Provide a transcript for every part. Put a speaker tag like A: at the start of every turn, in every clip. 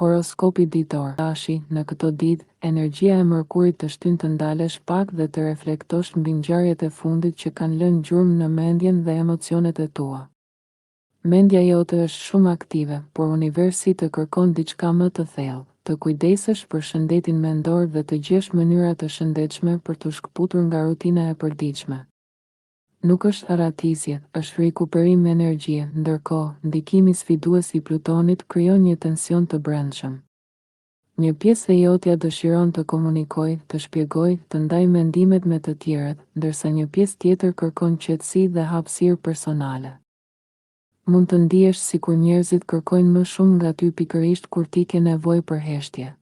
A: Horoskopi ditor, Dashi, Në këto ditë, energjia e Mërkurit të shtyn të ndalesh pak dhe të reflektosh mbi ngjarjet e fundit që kanë lënë gjurmë në mendjen dhe emocionet e tua. Mendja jote është shumë aktive, por universi të kërkon diçka më të thellë, të kujdesesh për shëndetin mendor dhe të gjesh mënyra të shëndetshme për t'u shkëputur nga rutina e përditshme. Nuk është arratisje, është rikuperim energjie, ndërkohë, ndikimi sfidues i Plutonit krijon një tension të brendshëm. Një pjesë e jotja dëshiron të komunikojë, të shpjegojë, të ndajë mendimet me të tjerët, ndërsa një pjesë tjetër kërkon qetësi dhe hapësirë personale. Mund të ndihesh sikur njerëzit kërkojnë më shumë nga ty pikërisht kur ti ke nevojë për heshtje.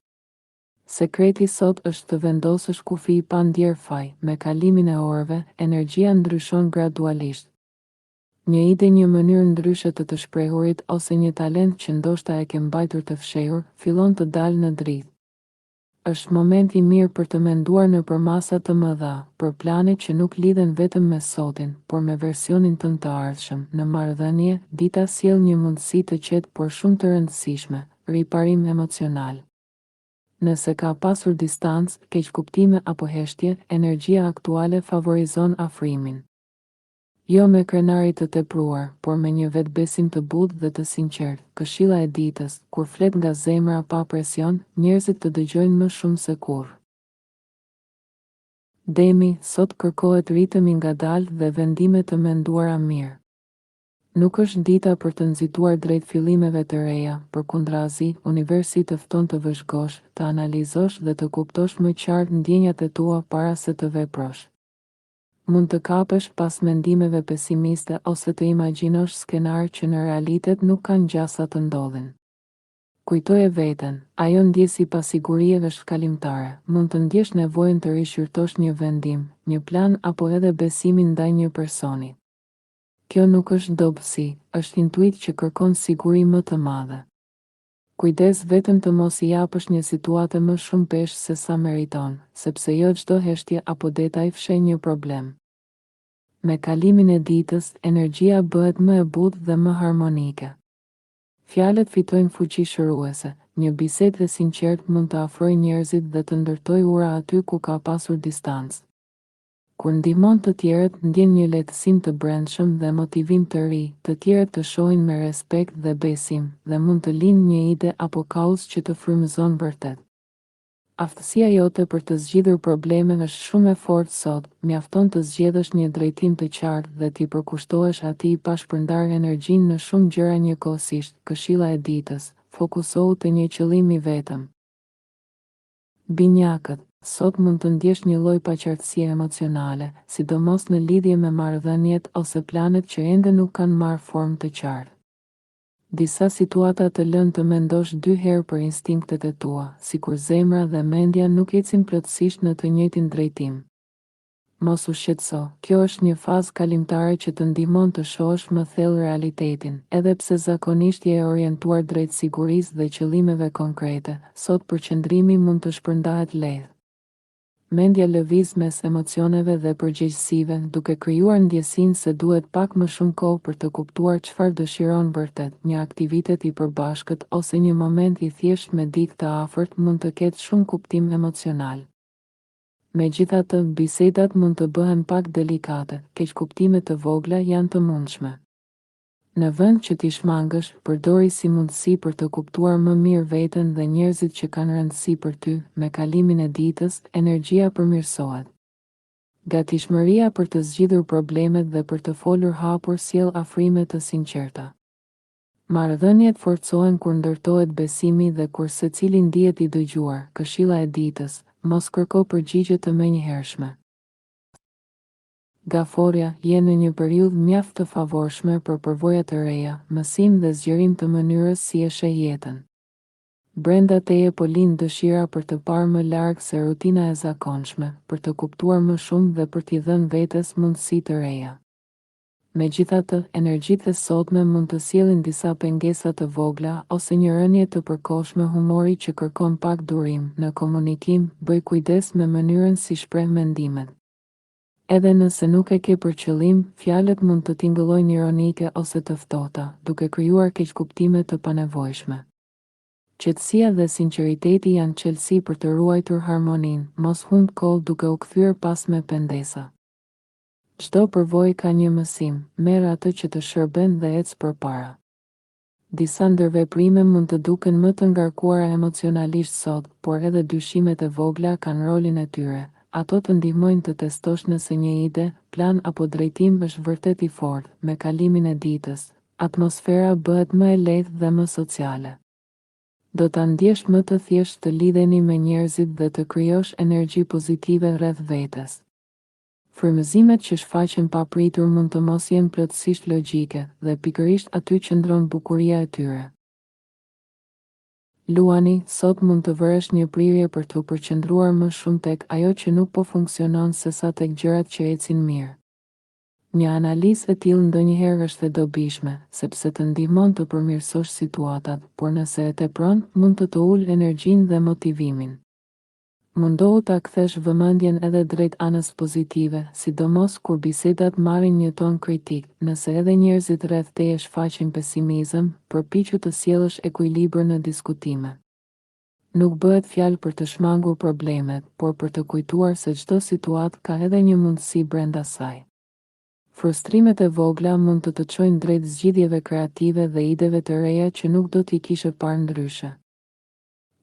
A: Sekreti sot është të vendosësh kufij pa ndjerë faj, me kalimin e orëve, energjia ndryshon gradualisht. Një ide një mënyrë ndryshe të të shprehurit ose një talent që ndoshta e ke mbajtur të fshehur, fillon të dalë në dritë. Është moment i mirë për të menduar në përmasa të mëdha, për plane që nuk lidhen vetëm me sotin, por me versionin tënd të ardhshëm. Në marrëdhënie, dita sjell një mundësi të qetë por shumë të rëndësishme, riparim emocional. Nëse ka pasur distancë, keqkuptime apo heshtje, energjia aktuale favorizon afrimin. Jo me krenari të tepruar, por me një vetëbesim të butë dhe të sinqertë. Këshilla e ditës, kur flet nga zemra pa presion, njerëzit të dëgjojnë më shumë se kurrë. Demi, sot kërkohet ritëm i ngadaltë dhe vendime të menduara mirë. Nuk është dita për të nxituar drejt fillimeve të reja, përkundrazi, universi të fton të vëzhgosh, të analizosh dhe të kuptosh më qartë ndjenjat e tua para se të veprosh. Mund të kapesh pas mendimeve pesimiste ose të imagjinosh skenarë që në realitet nuk kanë gjasa të ndodhin. Kujtoje veten, ajo ndjesi pasigurie është kalimtare, mund të ndjesh nevojën të rishqyrtosh një vendim, një plan apo edhe besimin ndaj një personi. Kjo nuk është dobësi, është intuitë që kërkon siguri më të madhe. Kujdes vetëm të mos i japësh një situate më shumë peshë se sa meriton, sepse jo çdo heshtje apo detaj fsheh një problem. Me kalimin e ditës, energjia bëhet më e butë dhe më harmonike. Fjalët fitojnë fuqi shëruese, një bisedë e sinqertë mund të afrojë njerëzit dhe të ndërtojë ura aty ku ka pasur distancë. Kur ndihmon të tjerët, ndjen një lehtësim të brendshëm dhe motivim të ri, të tjerët të shohin me respekt dhe besim, dhe mund të lindë një ide apo kauzë që të frymëzon vërtet. Aftësia jote për të zgjidhur probleme është shumë e fortë sot, mjafton të zgjedhësh një drejtim të qartë dhe t'i përkushtohesh atij pa shpërndarë energjinë në shumë gjëra njëkohësisht, këshilla e ditës, fokusohu te një qëllim i vetëm. Binjakët, sot mund të ndjesh një lloj paqartësie emocionale, sidomos në lidhje me marrëdhëniet ose planet që ende nuk kanë marrë formë të qartë. Disa situata të lënë të mendosh dy herë për instinktet e tua, sikur zemra dhe mendja nuk ecin plotësisht në të njëjtin drejtim. Mos u shqetëso, kjo është një fazë kalimtare që të ndihmon të shohësh më thellë realitetin, edhe pse zakonisht je e orientuar drejt sigurisë dhe qëllimeve konkrete, sot përqendrimi mund të shpërndahet lehtë. Mendja lëviz mes emocioneve dhe përgjegjësive, duke krijuar ndjesinë se duhet pak më shumë kohë për të kuptuar çfarë dëshiron vërtet, një aktivitet i përbashkët ose një moment i thjeshtë me dikë të afërt mund të ketë shumë kuptim emocional. Megjithatë, bisedat mund të bëhen pak delikate, keqkuptime të vogla janë të mundshme. Në vend që t'i shmangësh, përdori si mundësi për të kuptuar më mirë veten dhe njerëzit që kanë rëndësi për ty, me kalimin e ditës, energjia përmirësohet. Gatishmëria për të zgjidhur problemet dhe për të folur hapur sjell afrime të sinqerta. Marrëdhëniet forcohen kur ndërtohet besimi dhe kur secili ndihet i dëgjuar, këshilla e ditës, mos kërko përgjigje të menjëhershme. Gaforrja, je në një periudhë mjaft të favorshme për përvoja të reja, mësim dhe zgjerim të mënyrës si e sheh jetën. Brenda teje po lind dëshira për të parë më larg se rutina e zakonshme, për të kuptuar më shumë dhe për t'i dhënë vetes mundësi të reja. Megjithatë, energjitë e sotme mund të sjellin disa pengesa të vogla ose një rënie të përkohshme humori që kërkon pak durim. Në komunikim, bëj kujdes me mënyrën si shpreh mendimet. Edhe nëse nuk e ke për qëllim, fjalët mund të tingëllojnë ironike ose të ftohta, duke krijuar keqkuptime të panevojshme. Qetësia dhe sinqeriteti janë çelësi për të ruajtur harmoninë, mos humb kohë duke u kthyer pas me pendesa. Çdo përvojë ka një mësim, merr atë që të shërben dhe ec përpara. Disa ndërveprime mund të duken më të ngarkuara emocionalisht sot, por edhe dyshimet e vogla kanë rolin e tyre. Ato të ndihmojnë të testosh nëse një ide, plan apo drejtim është vërtet i fortë. Me kalimin e ditës, atmosfera bëhet më e lehtë dhe më sociale. Do ta ndjesh më të thjeshtë të lidheni me njerëzit dhe të krijosh energji pozitive rreth vetes. Frymëzimet që shfaqen papritur mund të mos jenë plotësisht logjike, dhe pikërisht aty qëndron bukuria e tyre. Luani, sot mund të vëresh një prirje për t'u përqendruar më shumë tek ajo që nuk po funksionon sesa tek gjërat që ecin mirë. Një analizë e tillë ndonjëherë është e dobishme, sepse të ndihmon të përmirësosh situatat, por nëse e tepron, mund të të ulë energjinë dhe motivimin. Mundohu ta kthesh vëmendjen edhe drejt anës pozitive, sidomos kur bisedat marrin një ton kritik, nëse edhe njerëzit rreth teje shfaqin pesimizëm, përpiqu të sjellësh ekuilibër në diskutime. Nuk bëhet fjalë për të shmangur problemet, por për të kujtuar se çdo situatë ka edhe një mundësi brenda saj. Frustrimet e vogla mund të të çojnë drejt zgjidhjeve kreative dhe ideve të reja që nuk do t'i kishe parë ndryshe.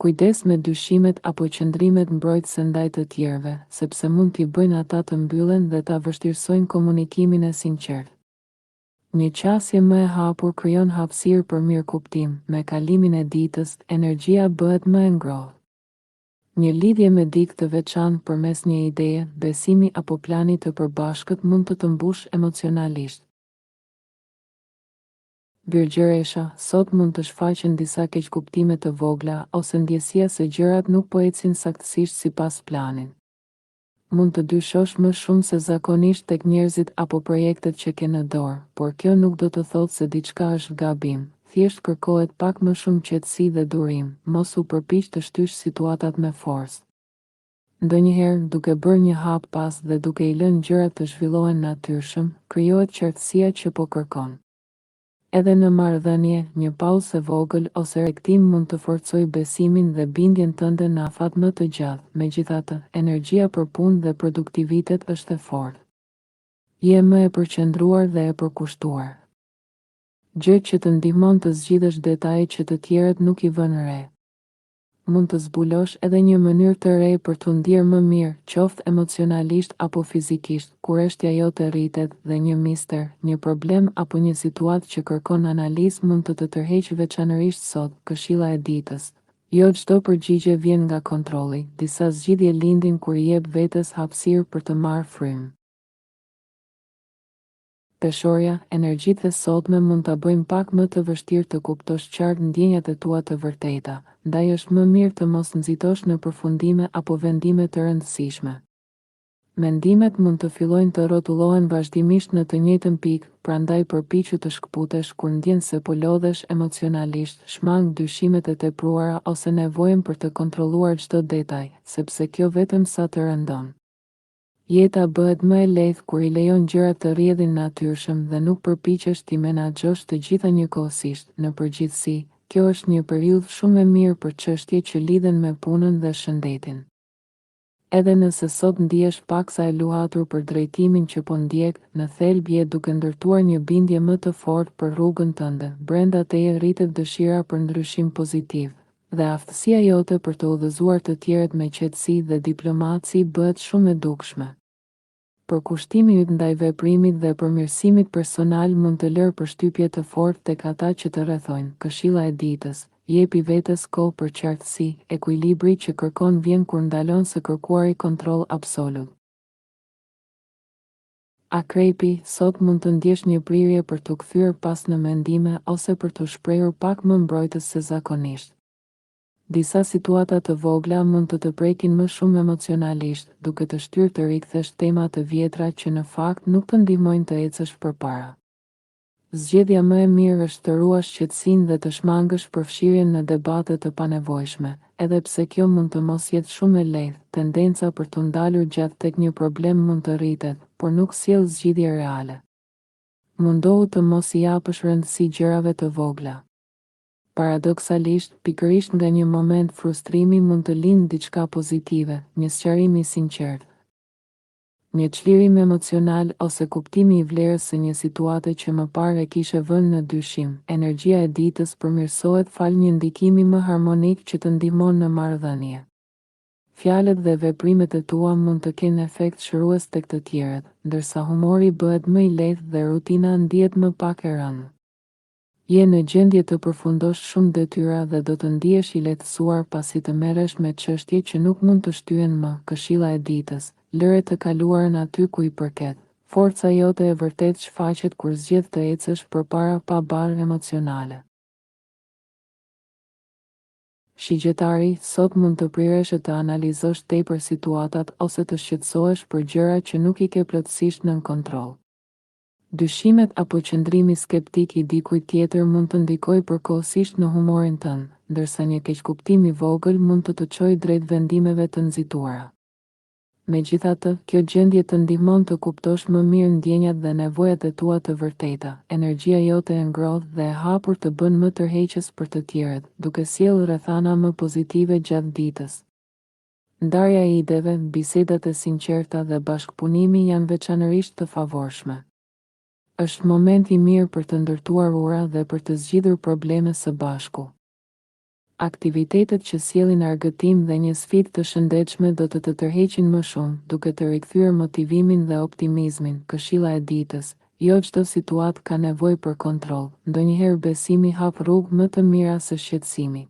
A: Kujdes me dyshimet apo qëndrimet mbrojtëse ndaj të tjerëve, sepse mund t'i bëjnë ata të mbyllen dhe ta vështirësojnë komunikimin e sinqertë. Një qasje më e hapur krijon hapësirë për mirëkuptim, me kalimin e ditës, energjia bëhet më e ngrohtë. Një lidhje me dikë të veçantë përmes një ideje, besimi apo plani të përbashkët mund të të mbushë emocionalisht. Virgjëresha, sot mund të shfaqen disa keqkuptime të vogla ose ndjesia se gjërat nuk po ecin saktësisht sipas planit. Mund të dyshosh më shumë se zakonisht tek njerëzit apo projektet që ke në dorë, por kjo nuk do të thotë se diçka është gabim, thjesht kërkohet pak më shumë qetësi dhe durim, mos u përpiq të shtysh situatat me forcë. Ndonjëherë, duke bërë një hap pas dhe duke i lënë gjërat të zhvillohen natyrshëm, krijohet qartësia që po kërkon. Edhe në marrëdhënie, një pauzë e vogël ose reflektim mund të forcojë besimin dhe bindjen tënde në afat më të gjatë, megjithatë, energjia për punë dhe produktivitet është e fortë. Je më e përqendruar dhe e përkushtuar. Gjë që të ndihmon të zgjidhësh detaje që të tjerët nuk i vënë re. Mund të zbulosh edhe një mënyrë të re për t'u ndjerë më mirë, qoftë emocionalisht apo fizikisht, kureshtja jote rritet dhe një mister, një problem apo një situatë që kërkon analizë mund të të tërheqë veçanërisht sot, këshilla e ditës. Jo çdo përgjigje vjen nga kontrolli, disa zgjidhje lindin kur i jep vetes hapësirë për të marrë frymë. Peshorja, energjitë e sotme mund ta bëjnë pak më të vështirë të kuptosh qartë ndjenjat e tua të vërteta, ndaj është më mirë të mos nxitosh në përfundime apo vendime të rëndësishme. Mendimet mund të fillojnë të rrotullohen vazhdimisht në të njëjtën pikë, prandaj përpiqu të shkëputesh kur ndjen se po lodhesh emocionalisht, shmang dyshimet e tepruara ose nevojën për të kontrolluar çdo detaj, sepse kjo vetëm sa të rëndon. Jeta bëhet më e lehtë kur i lejon gjërat të rrjedhin natyrshëm dhe nuk përpiqesh t'i menaxhosh të gjitha njëkohësisht, në përgjithësi, kjo është një periudhë shumë e mirë për çështje që lidhen me punën dhe shëndetin. Edhe nëse sot ndihesh paksa e luhatur për drejtimin që po ndjek, në thelb je duke ndërtuar një bindje më të fortë për rrugën tënde, brenda teje rritet dëshira për ndryshim pozitiv, Dhe aftësia jote për të udhëzuar të tjerët me qetësi dhe diplomaci bëhet shumë e dukshme. Përkushtimi yt ndaj veprimit dhe përmirësimit personal mund të lërë përshtypje të fortë tek ata që të rrethojnë. Këshilla e ditës, Jepi vetes kohë për qartësi, ekuilibri që kërkon vjen kur ndalon së kërkuari kontroll absolut. Akrepi, sot mund të ndjesh një prirje për t'u kthyer pas në mendime ose për t'u shprehur pak më mbrojtës se zakonisht. Disa situata të vogla mund të të prekin më shumë emocionalisht, duke të shtyrë të rikthesh tema të vjetra që në fakt nuk të ndihmojnë të ecësh përpara. Zgjedhja më e mirë është të ruash qetësinë dhe të shmangësh përfshirjen në debate të panevojshme, edhe pse kjo mund të mos jetë shumë e lehtë, tendenca për t'u ndalur gjatë tek një problem mund të rritet, por nuk sjell zgjidhje reale. Mundohu të mos i japësh rëndësi gjërave të vogla. Paradoksalisht, pikërisht nga një moment frustrimi mund të lindë diçka pozitive, një sqarim i sinqertë, një çlirim emocional ose kuptimi i vlerës së një situate që më parë e kishe vënë në dyshim. Energjia e ditës përmirësohet falë një ndikimi më harmonik që të ndihmon në marrëdhënie. Fjalët dhe veprimet e tua mund të kenë efekt shërues tek të tjerët, ndërsa humori bëhet më i lehtë dhe rutina ndihet më pak e rëndë. Je në gjendje të përfundosh shumë detyra dhe do të ndihesh i lehtësuar pasi të merresh me çështje që nuk mund të shtyhen më. Këshilla e ditës, Lëre të kaluarën aty ku i përket. Forca jote e vërtetë shfaqet kur zgjedh të ecësh përpara pa barrë emocionale. Shigjetari, Sot mund të priresh e të analizosh tepër situatat ose të shqetësohesh për gjëra që nuk i ke plotësisht nën kontroll. Dyshimet apo qëndrimi skeptik i dikujt tjetër mund të ndikojë përkohësisht në humorin tënd, ndërsa një keqkuptim i vogël mund të të çojë drejt vendimeve të nxituara. Megjithatë, kjo gjendje të ndihmon të kuptosh më mirë ndjenjat dhe nevojat e tua të vërteta. Energjia jote e ngrohtë dhe e hapur të bën më tërheqës për të tjerët, duke sjellë rrethana më pozitive gjatë ditës. Ndarja e ideve, bisedat e sinqerta dhe bashkëpunimi janë veçanërisht të favorshme. Është moment i mirë për të ndërtuar ura dhe për të zgjidhur probleme së bashku. Aktivitetet që sjellin argëtim dhe një sfidë të shëndetshme do të të tërheqin më shumë, duke të rikthyer motivimin dhe optimizmin. Këshilla e ditës, Jo çdo situatë ka nevojë për kontroll, ndonjëherë besimi hap rrugë më të mira se shqetësimi.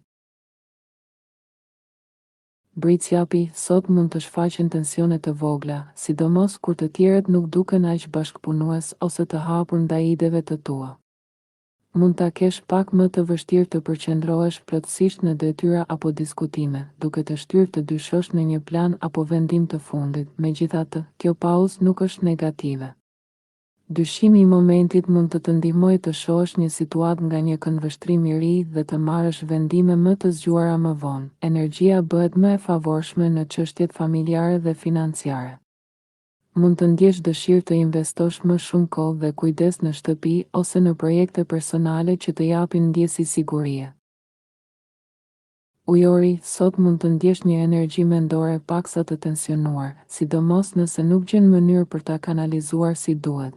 A: Bricjapi, sot mund të shfaqen tensione të vogla, sidomos kur të tjerët nuk duken aq bashkëpunues ose të hapur ndaj ideve të tua. Mund ta kesh pak më të vështirë të përqendrohesh plotësisht në detyra apo diskutime, duke të shtyrë të dyshosh në një plan apo vendim të fundit, megjithatë, kjo pauzë nuk është negative. Dyshimi i momentit mund të të ndihmojë të shohësh një situatë nga një këndvështrim i ri dhe të marrësh vendime më të zgjuara më vonë. Energjia bëhet më e favorshme në çështjet familjare dhe financiare. Mund të ndjesh dëshirë të investosh më shumë kohë dhe kujdes në shtëpi ose në projekte personale që të japin ndjesi sigurie. Ujori, sot mund të ndjesh një energji mendore paksa të tensionuar, sidomos nëse nuk gjen mënyrë për ta kanalizuar si duhet.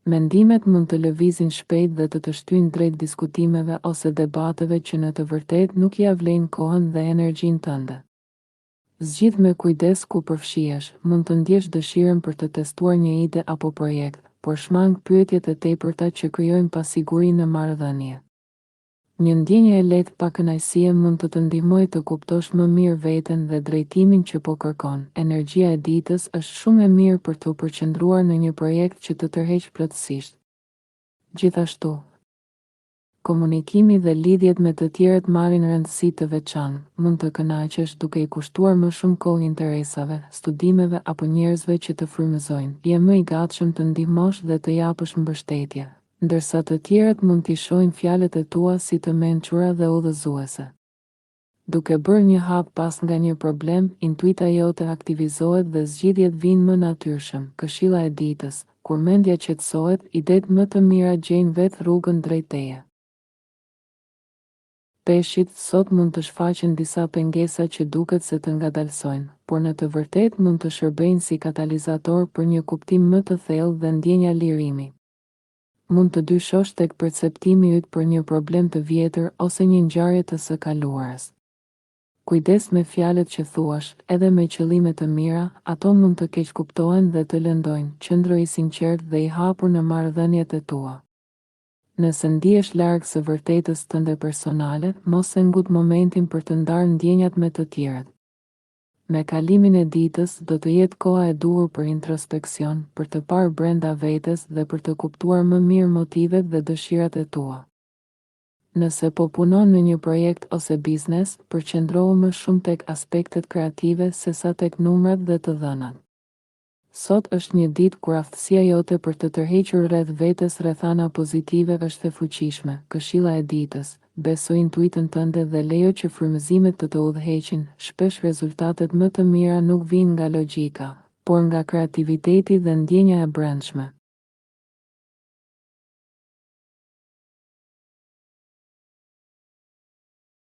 A: Mendimet mund të lëvizin shpejt dhe të të shtyjnë drejt diskutimeve ose debateve që në të vërtetë nuk ia vlejnë kohën dhe energjinë tënde. Zgjidh me kujdes ku përfshihesh, mund të ndjesh dëshirën për të testuar një ide apo projekt, por shmang pyetjet e tepërta që krijojnë pasiguri në marrëdhënie. Një ndjenjë e lehtë pakënaqësie mund të të ndihmojë të kuptosh më mirë veten dhe drejtimin që po kërkon. Energjia e ditës është shumë e mirë për t'u përqendruar në një projekt që të tërheq plotësisht. Gjithashtu, komunikimi dhe lidhjet me të tjerët marrin rëndësi të veçantë. Mund të kënaqesh duke i kushtuar më shumë kohë interesave, studimeve apo njerëzve që të frymëzojnë. Je më i gatshëm të ndihmosh dhe të japësh mbështetje. Ndërsa të tjerët mund t'i shohin fjalët e tua si të mençura dhe udhëzuese. Duke bërë një hap pas nga një problem, intuita jote aktivizohet dhe zgjidhjet vijnë më natyrshëm. Këshilla e ditës, Kur mendja qetësohet, idetë më të mira gjejnë vetë rrugën drejt teje. Peshqit, sot mund të shfaqen disa pengesa që duket se të ngadalësojnë, por në të vërtetë mund të shërbejnë si katalizator për një kuptim më të thellë dhe ndjenja lirimi. Mund të dyshosh tek perceptimi yt për një problem të vjetër ose një ngjarje të së kaluarës. Kujdes me fjalët që thuash, edhe me qëllime të mira, ato mund të keqkuptohen dhe të lëndojnë, qëndro i sinqertë dhe i hapur në marrëdhëniet e tua. Nëse ndihesh larg së vërtetës tënde personale, mos e ngut momentin për të ndarë ndjenjat me të tjerët. Me kalimin e ditës, do të jetë koha e duhur për introspeksion, për të parë brenda vetes dhe për të kuptuar më mirë motivet dhe dëshirat e tua. Nëse po punon në një projekt ose biznes, përqendrohu më shumë tek aspektet kreative sesa tek numrat dhe të dhënat. Sot është një ditë kur aftësia jote për të tërhequr rreth vetes rrethana pozitive është e fuqishme. Këshilla e ditës, Beso intuitën tënde dhe lejo që frymëzimet të të udhëheqin, shpesh rezultatet më të mira nuk vijnë nga logjika, por nga kreativiteti dhe ndjenja e brendshme.